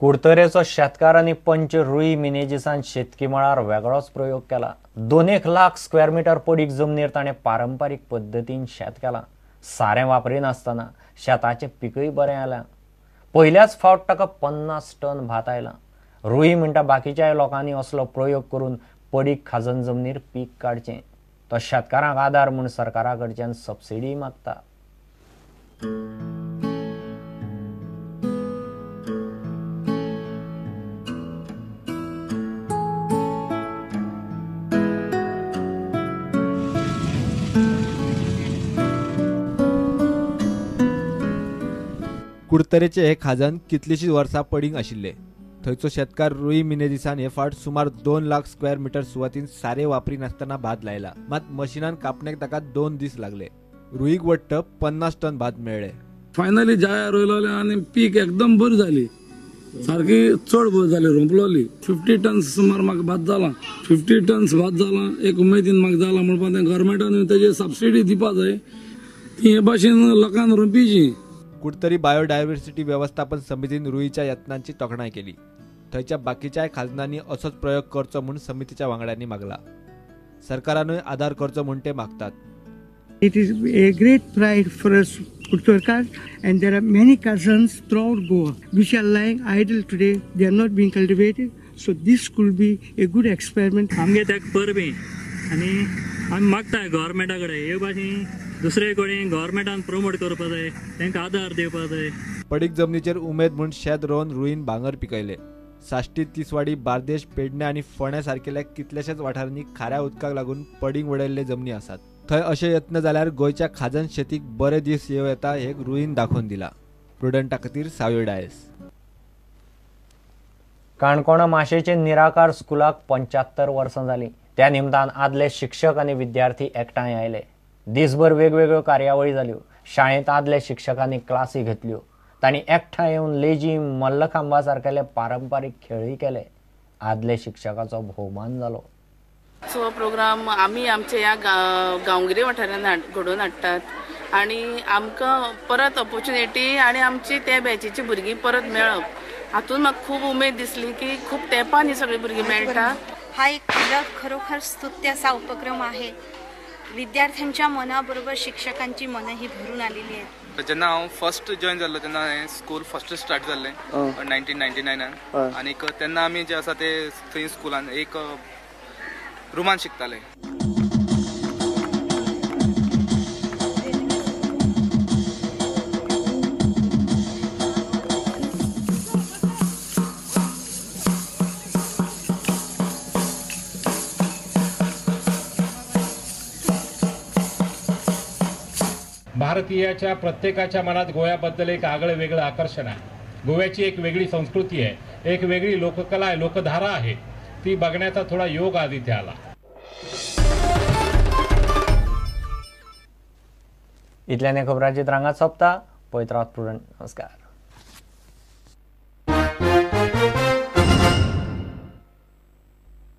कुडतरेचो शेतकार आनी पंच रुई मिनेजिसान शेतकी मळार वेगळोच प्रयोग केला. 2 लाख स्क्वेअर मिटर पडीक जमनीर ताणें पारंपारीक पद्दतीन शेत केलां. सारें वापरिनासतना शेताचें पिकय बरें आयलां. पयल्याच फावट ताका 50 टन भात आयलां. रुई म्हणटा बाकीच्याय लोकांनी असलो प्रयोग करून पडीक खाजन जमनीर पीक काडचें. तो शेतकारांक आदार म्हूण सरकारा कडच्यान सबसिडी मागता. कुडतरेचे हे खाजन कितलीशीच वर्सां पडींग आशिल्ले. थंयचो शेतकार रुई मिनेजिसान हे फावट सुमार 2 लाख स्क्वेअर मिटर सुवातीन सारे वापरिनासतना भात लायला. मात मशिनान कापणेक ताका 2 दीस लागले. रुईक वट्ट 50 टन भात मेळ्ळे. फायनली जाया रोयलोले आनी पीक एकदम बरी जाली, सारकी चड बरी जाली, रोंपलोली. 50 टन्स सुमार म्हाका भात जाला, 50 टन्स भात जाला. एक उमेदीन म्हाका जाला म्हणपा तें गव्हर्मेंटान तेजी सबसिडी दिवपा जाय, ती हे भाशेन लोकांक रोंपीची. कुडतरी बायोडायव्हर्सिटी व्यवस्थापन समितीन रुईच्या यत्नांची तोखणाय केली. थंयच्या बाकीच्याय खाजनांनी असोच प्रयोग करचो म्हूण समितीच्या वांगड्यांनी मागला. सरकारानूय आदार करचो म्हूण ते मागतात. It is a great pride for us Kudtarkar, and there are many cousins throughout Goa which are lying idle today. They are not being cultivated. So this could be a good experiment. आमगे ताका परबीं आनी आमी मागता गव्हर्मेंटा कडेन हे भाशेन दुसरे कडेन गव्हर्मेंटान प्रमोट करपा जाय, तांकां आदार दिवपा जाय. पडीक जमनीचेर उमेद म्हूण शेत रोवन रुईन भांगर पिकयले. साश्टी, तिसवाडी, बार्देश, पेडणे आनी फोंड्या सारकेल्या कितल्याशाच वाठारांनी खाऱ्या उदकाक लागून पडींग वडयल्ले जमनी आसात. थंय अशे यत्न जाल्यार गोंयच्या खाजन शेतीक बरे दीस येवं येता हे रुईन दाखोवन दिला. प्रुडंटा खातीर सावयो डायस. काणकोणा माशेचे निराकार स्कुलाक 75 वर्सां जालीं. त्या निमतान आदले शिक्षक आनी विद्यार्थी एकठांय आयले. दिसभर वेगवेगळ्यो कार्यावळी जाल्यो. शाळेंत आदल्या शिक्षकांनी क्लासी घेतल्यो. तांणी एकठांय येवन लेजीम, मल्लखांबा सारकेले पारंपारीक खेळूय केले. आदले शिक्षकाचो भोवमान जालो. सो प्रोग्राम आमी आमच्या ह्या गांवगिरे वाठारांत घडोवन हाडटात आनी आमकां परत ऑपोर्च्युनिटी आनी आमची त्या बॅचीची भुरगीं परत मेळप हातून म्हाका खूब उमेद दिसली की खूब तेंपान ही सगळीं भुरगीं मेळटा. हा एक खरोखर स्तुत्य असा उपक्रम आहे. विद्यार्थ्यांच्या मनाबरोबर शिक्षकांची मनही भरून आलेली आहेत. जेन्ना हांव फर्स्ट जॉईन जाल्लो तेन्ना हें स्कूल फर्स्ट स्टार्ट जाल्लें 1999 आनीक तेन्ना आमी जे आसा ते थंय स्कुलान एक रुमान शिकताले. भारतीयाच्या प्रत्येकाच्या मनात गोव्याबद्दल एक आगळं वेगळं आकर्षण आहे. गोव्याची एक वेगळी संस्कृती आहे, एक वेगळी लोककला आहे, लोकधारा आहे. ती बघण्याचा थोडा योग आज इथे आला. इतल्याने खबरांची रांगात सोंपता. पळयत रावात प्रुडंट. नमस्कार.